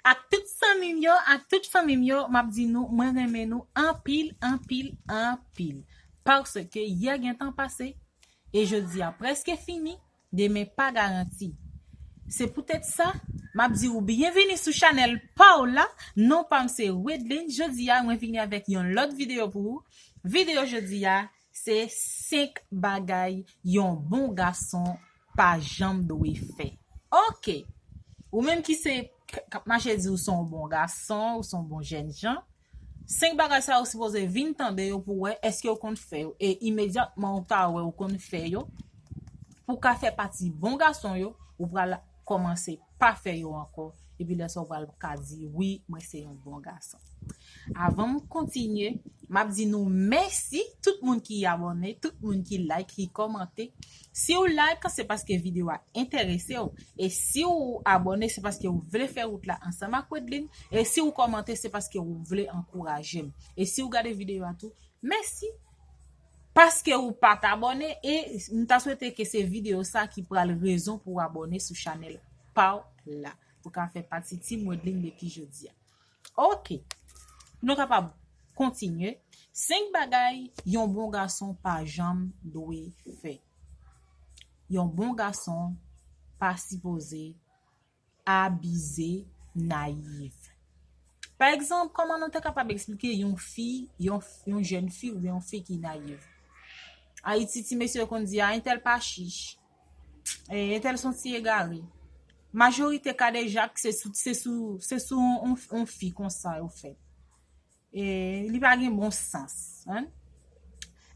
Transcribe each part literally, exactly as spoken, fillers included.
Ak tout zanmi m yo, ak tout fanmi m yo, m ap di nou, mwen renmen nou anpil, anpil, anpil. Paske yè gentan pase, e jodi a prèske fini, demen pa garanti. Se poutèt sa, m ap di ou byenvini sou chanèl pa w la. Non pa m se Wedline. Jodi a, mwen vini avèk yon lòt videyo pou ou. Videyo jodi a, se senk bagay yon bon gason pa janm dwe fè. Oke. Ou menm ki se, k-, k ap mache di ou se yon bon gason, ou se yon bon jènjan, senk bagay sa yo sipoze vin tande yo pou wè èske ou konn fè yo. E imedyatman ou ta wè ou konn fè yo, pou ka fè pati bon gason yo, ou pral kòmanse pa fè yo ankò. Epi lè sa ou pral ka di, "Wi, mwen se yon bon gason." Avan m kontinye, m ap di nou mèsi, tout moun ki abòne, tout moun ki like, ki kòmante. Si w like, se paske videyo a enterese w. E si w abòne, se paske w vle fè wout la ansanm ak Wedline. E si w kòmante, se paske w vle ankouraje m. E si w gade videyo a tou, mèsi. Paske ou pa t abòne, e m ta swete ke se videyo sa ki pral rezon pou w abòne sou chanèl pa w la. Pou ka fè pati Team Wedline depi jodi a. Oke. Pou nou kapab kontinye, senk bagay yon bon gason pa janm dwe fè. Yon bon gason pa sipoze abize, nayiv. Pa egzanp, kòman nou te kapab eksplike yon fi, yon, yon jèn fi oubyen yon fi ki nayiv? Ayiti, ti mesye yo konn di, "A, entèl pa chich. E, entèl se yon ti egare." Majorite kadejak, se sou, se sou, se sou yon, yon fi konsa yo fèt. E, li pa gen bon sans, hein?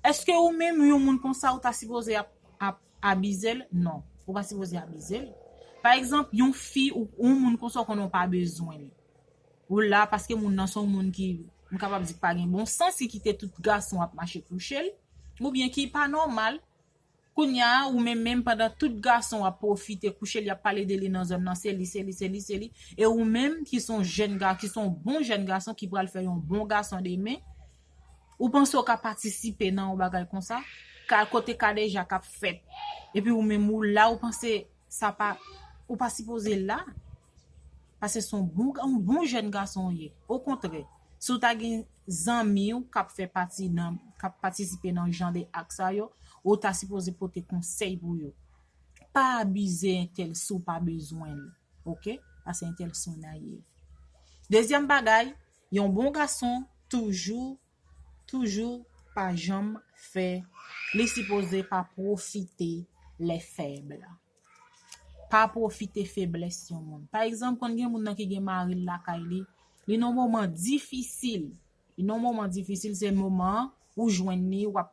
Èske ou menm, yon moun konsa, ou ta sipoze ap, ap abize l? Non, ou pa sipoze abize l. Pa egzanp, yon fi ou yon moun konsa, ou konnen w pa bezwen l. Ou la paske moun nan se yon moun ki, m kapab di, ki pa gen bon sans, ki kite tout gason ap mache kouche l, oubyen ki pa nòmal. Kounye a, ou menm, menm pandan tout gason ap pwofite kouche l, y ap pale de li nan zòn nan, se li, se li, se li, se li. E ou menm, ki se yon jèn ga-, ki se yon bon jèn gason ki pral fè yon bon gason demen, ou panse ou ka patisipe nan yon bagay konsa, ka, kote kadejak ap fèt. Epi ou menm, ou la, ou panse sa pa, ou pa sipoze la. Paske se yon bon, yon bon jèn gason ou ye. Okontrè, si w ta gen zanmi w k ap fè pati nan, k ap patisipe nan jan de ak sa yo, ou ta sipoze pote konsèy pou yo. Pa abize entèl si w pa bezwen l, oke? Paske entèl se yon nayiv. Dezyèm bagay, yon bon gason toujou, toujou pa janm fè, li sipoze pa pwofite lè fèb. Pa pwofite feblès yon moun. Pa egzanp, konn gen moun nan ki gen mari l lakay li, li nan moman difisil. Li nan moman difisil, se moman an ou jwenn li, w ap,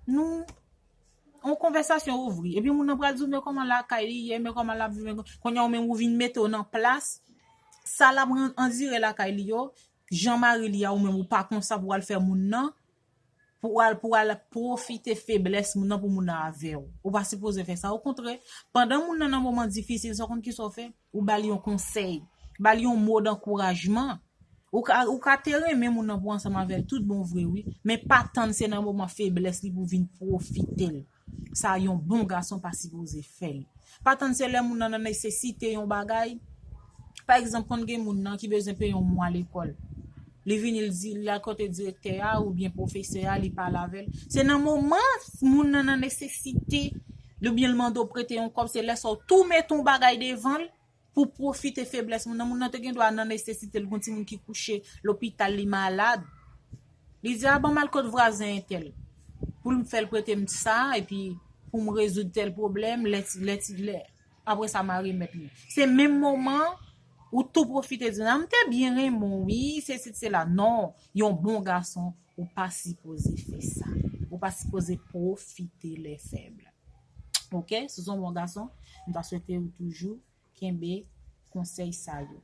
nou, yon konvèsasyon ouvri. Epi moun nan pral di w, "Men kòman lakay li ye, men kòman l ap viv, men kò-," kounye a ou menm ou vin mete w nan plas, sa l ap ran-, andire lakay li yo, jan mari li a ou menm ou pa konsa pou w al fè moun nan, pou w al, pou w al pwofite feblès moun nan pou moun nan avè w. Ou pa sipoze fè sa. Okontrè, pandan moun nan nan moman difisil, sa w konn kisa w fè? Ou ba l yon konsèy, ba l yon mo dankourajman. Ou ka, ou ka te renmen moun nan pou ansanm avè l tout bon vre, wi, men pa tann se nan moman feblès li pou vin pwofite l. Sa yon bon gason pa sipoze fè l. Pa tann se lè moun nan nan nesesite yon bagay. Pa egzanp, konn gen moun nan ki bezwen peye yon mwa lekòl. Li vini, li di, li al kote direktè a oubyen pwofesè a, li pale avè l. Se nan moman moun nan nan nesesite, oubyen l mande w prete yon kòb, se lè sa w tou mete yon bagay devan l pou pwofite feblès moun nan. Moun nan te gen dwa nan nesesite, l gon timoun ki kouche lopital, li malad. Li di, "A, ban m al kot vwazen entèl pou l fè l prete m sa, epi pou m rezoud tèl pwoblèm, lè ti, lè ti, lè, apre sa, m a remèt li." Se menm moman, ou tou pwofite di, "A, m te byen renmen w, wi, sesi, sela." Non, yon bon gason, ou pa sipoze fè sa. Ou pa sipoze pwofite lè fèb. Oke? Si w se yon bon gason, m ta swete ou toujou kenbe konsèy sa yo.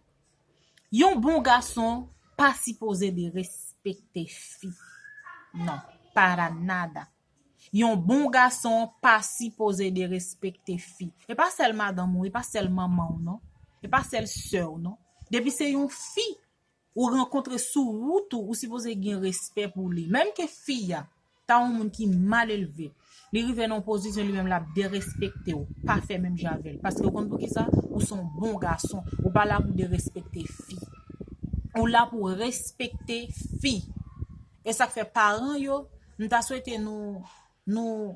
Yon bon gason pa sipoze derespekte fi. Non, para nada. Yon bon gason pa sipoze derespekte fi. E pa sèl madanm ou, e pa sèl manman w, non. E pa sèl sè w, non. Depi se yon fi ou rankontre sou wout ou, ou sipoze gen respè pou li. Menm ke fi a ta yon moun ki mal elve, li rive nan yon pozisyon li menm l ap derespekte w, pa fè menm jan avè l. Paske ou konn poukisa? Ou se yon bon gason. Ou pa la pou derespekte fi. Ou la pou respekte fi. E sa k fè paran yo, m ta swete nou, nou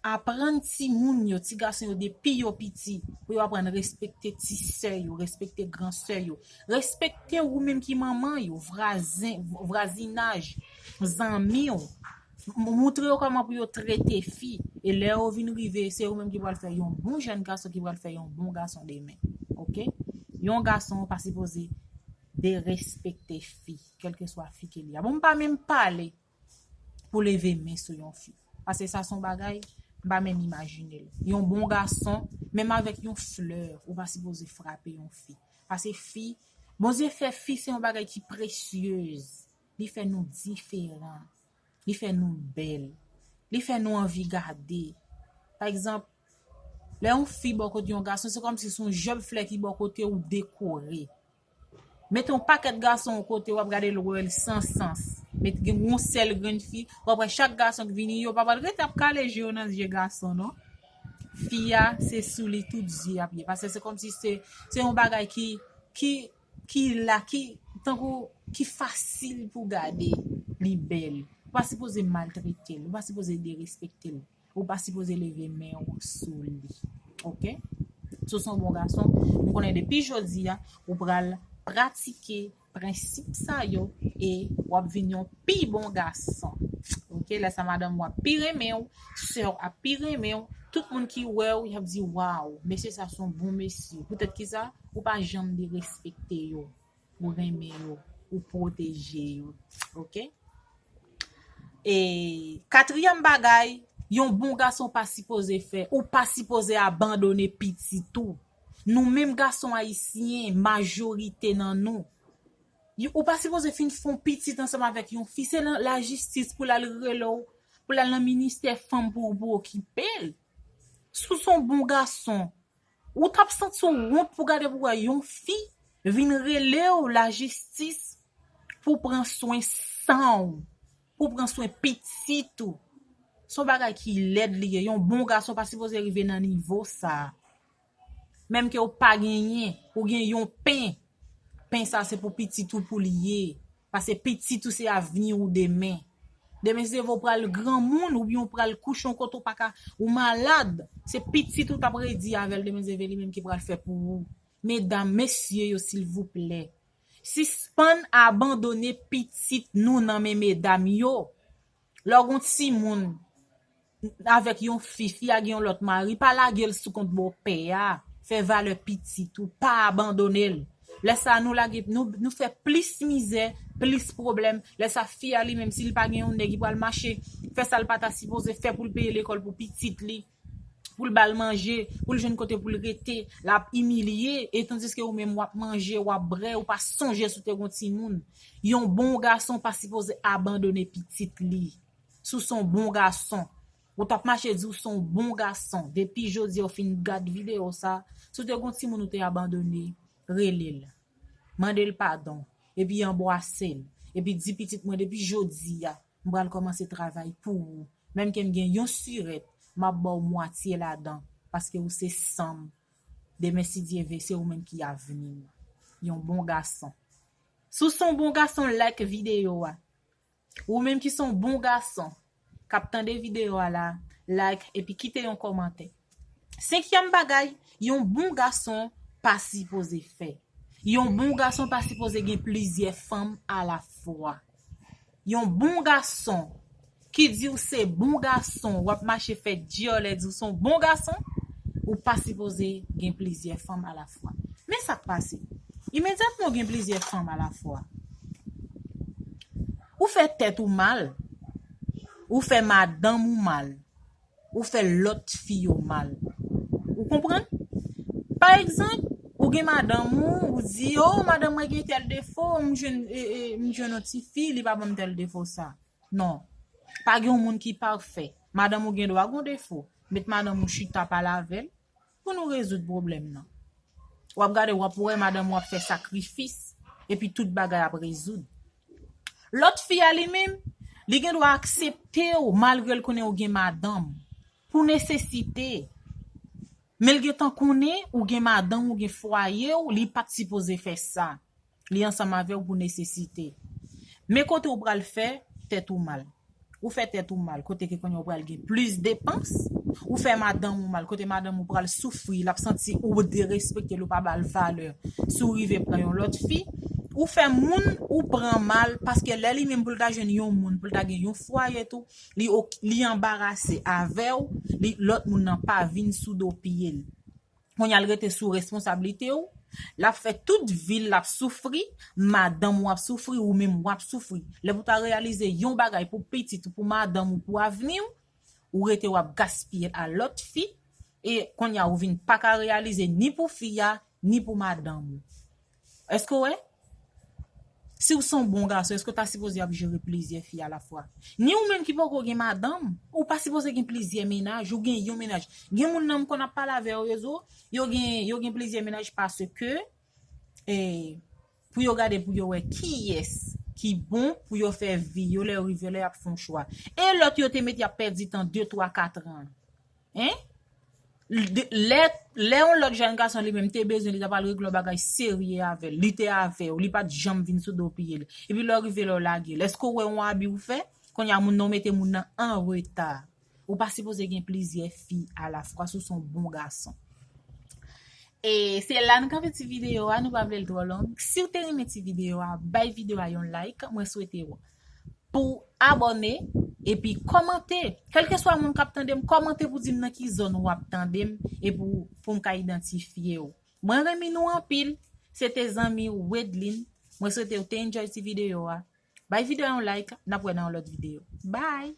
aprann timoun yo, ti gason yo depi yo piti, pou yo aprann respekte ti sè yo, respekte gran sè yo, respekte ou menm ki manman yo, vwazen, vwazinaj, zanmi w. M- Moutre yo kòman pou yo trete fi. E lè yo vin rive, se ou menm ki pral fè yon bon jèn gason, ki pral fè yon bon gason demen. Oke? Yon gason pa sipoze derespekte fi, kèlkeswa fi ke li a. Bon, m pa menm pale pou leve men sou yon fi. Paske sa se yon bagay, m pa menm imajine l. Yon bon gason, menm avèk yon flè, ou pa sipoze frape yon fi. Paske fi, Bondye fè fi se yon bagay ki presyez. Li fè nou diferan. Li fè nou bèl. Li fè nou anvi gade. Pa egzanp, lè yon fi bò kote yon gason, se kòmsi se yon jèb flè ki bò kote ou dekore. Met yon pakèt gason yon kote, w ap gade l, w ap wè l san sans. Met gen yon sèl grenn fi, w ap wè chak gason k vini, yo pa pral rete ap kale je yo nan je gason, non. Fi a, se sou li tout zye ap ye. Paske se kòmsi se, se yon bagay ki, ki, ki la, ki, tankou, ki fasil pou gade, li bèl. Ou pa sipoze maltrete l, ou pa sipoze derespekte l. Ou pa sipoze leve men w sou li. Oke? Si w se yon bon gason, m konnen depi jodi a, ou pral pratike prensip sa yo e w ap vin yon pi bon gason. Oke? Lè sa madanm ou ap pi renmen w, sè w ap pi renmen w, tout moun ki wè w, y ap di, "Waw, mesye sa se yon bon mesye." Poutèt ki sa? Ou pa janm derespekte yo. Ou renmen yo, ou pwoteje yo. Oke? E katriyèm bagay, yon bon gason pa sipoze fè, ou pa sipoze abandone pitit ou. Nou menm gason ayisyen, majorite nan nou, y- ou pa sipoze fin fè yon pitit ansanm avèk yon fi. Se la, lajistis pou l al rele w, pou l al nan ministè fanm pou, pou okipe l. Si w se yon bon gason, ou t ap santi w wont pou gade pou wè yon fi vin rele w lajistis pou pran swen san w, pou pran swen pitit ou. Se yon bagay ki lèd li ye. Yon bon gason pa sipoze rive nan nivo sa a. Menm ke w pa genyen, ou gen yon pen, pen sa se pou pitit ou pou l ye. Paske pitit ou se avni ou demen. Demen si Dye vle w pral granmoun oubyen w pral kouche yon kote w pa ka, ou malad, se pitit ou t ap redi avè l, demen si Dye vle li menm ki pral fè pou ou. Medam, mesye yo, silvouplè, sispann abandone pitit nou nan men medam yo. Lè w gen yon timoun avèk yon fi, fi a gen yon lòt mari, pa lage l sou kont bòpè a. Fè valè pitit ou, pa abandone l. Lè sa a, nou lage, nou, nou fè plis mizè, plis pwoblèm. Lè sa a, fi a li menm, si l pa gen yon nèg, li pral mache fè sa l pa ta sipoze fè pou l peye lekòl pou pitit li, pou l ba l manje, pou l jwenn kote pou l rete, l ap imilye, e tandiske ou menm w ap manje, w ap bwè, ou pa sonje si w te gen yon timoun. Yon bon gason pa sipoze abandone pitit li. Si w se yon bon gason, ou t ap mache di w se yon bon gason. Depi jodi a w fin gad videyo sa, si w te gen yon timoun ou te abandone, rele l. Mande l padon. Epi anbwase l. Epi di pitit mwen depi jodi a, m pral kòmanse travay pou ou. Menm ke m gen yon sirèt, m ap ba w mwatye ladan. Paske ou se san m. Demen si Dye vle, se ou menm ki avni m. Yon bon gason. Si w se yon bon gason, like videyo a. Ou menm ki se yon bon gason, k ap tande videyo a la, like epi kite yon kòmantè. Senkyèm bagay, yon bon gason pa sipoze fè. Yon bon gason pa sipoze gen plizyè fanm alafwa. Yon bon gason ki di w se bon gason, w ap mache fè dyòlè, di w se yon bon gason, ou pa sipoze gen plizyè fanm alafwa. Men sa k pase. Imedyatman w gen plizyè fanm alafwa, ou fè tèt ou mal, ou fè madanm ou mal, ou fè lòt fi yo mal. Ou konprann? Pa egzanp, ou gen madanm ou, ou di, "O, madanm mwen gen tèl defo, m jwenn, e, e, m jwenn yon ti fi, li pa ban m tèl defo sa." Non. Pa gen yon moun ki pafè. Madanm ou gen dwa gen yon defo. Met madanm ou chita pale avè l pou nou rezoud pwoblèm nan. W ap gade, w ap wè madanm ou ap fè sakrifis, epi tout bagay ap rezoud. Lòt fi a li menm, li gen dwa aksepte w malgre l konnen ou gen madanm, pou nesesite. Men l gentan konnen ou gen madanm, ou gen fwaye w, li pa t sipoze fè sa. Li ansanm avè w pou nesesite. Men kote ou pral fè tèt ou mal. Ou fè tèt ou mal, kote ke kounye a ou pral gen plis depans. Ou fè madanm ou mal, kote madanm ou pral soufri, l ap santi ou derespekte l, ou pa ba l valè. Si w rive pran yon lòt fi, ou fè moun ou pran mal, paske lè li menm pou l ta jwenn yon moun, pou l ta gen yon fwaye tou, li, ok, li anbarase avè w, li, lòt moun nan pa vin sou do pye l. Kounye a l rete sou responsablite w, l ap fè tout vi l, l ap soufri, madanm ou ap soufri, ou menm w ap soufri. Lè pou ta reyalize yon bagay pou pitit ou, pou madanm ou, pou avni w, ou rete w ap gaspiye l a lòt fi, e kounye a ou vin pa ka reyalize ni pou fi a, ni pou madanm ou. Èske w wè? Si w se yon bon gason, èske w ta sipoze ap jere plizyè fi alafwa? Ni ou menm ki poko gen madanm, ou pa sipoze gen plizyè mennaj, ou gen yon mennaj. Gen moun nan m konn ap pale avè yo, yo di w, yo gen, yo gen plizyè mennaj paske, e, pou yo gade, pou yo wè kiyès ki bon pou yo fè vi yo, lè yo rive lè y ap fè yon chwa. E lòt yo te mete y ap pèdi tan de, twa, kat an. Hein? Lè, lè yon lòt jèn gason li menm te bezwen, li ta pral regle yon bagay serye avè l, li te avè w, li pa t janm vin sou do pye l. Epi lè w rive la, w lage l. Èske w wè yon abi w fè? Kounye a moun nan w mete moun nan an reta. Ou pa sipoze gen plizyè fi alafwa si w se yon bon gason. E se la nou kanpe ti videyo a, nou pa vle l twò long. Si w te renmen ti videyo a, bay videyo a yon like. Mwen swete w pou abòne epi kòmante. Kèlkeswa moun k ap tande m, kòmante pou di m nan ki zòn w ap tande m e pou, pou m ka idantifye w. Mwen renmen nou anpil. Se te zanmi w Wedline. Mwen swete w te enjoy ti videyo a. Bay videyo a yon like, n ap wè nan yon lòt videyo. Bye!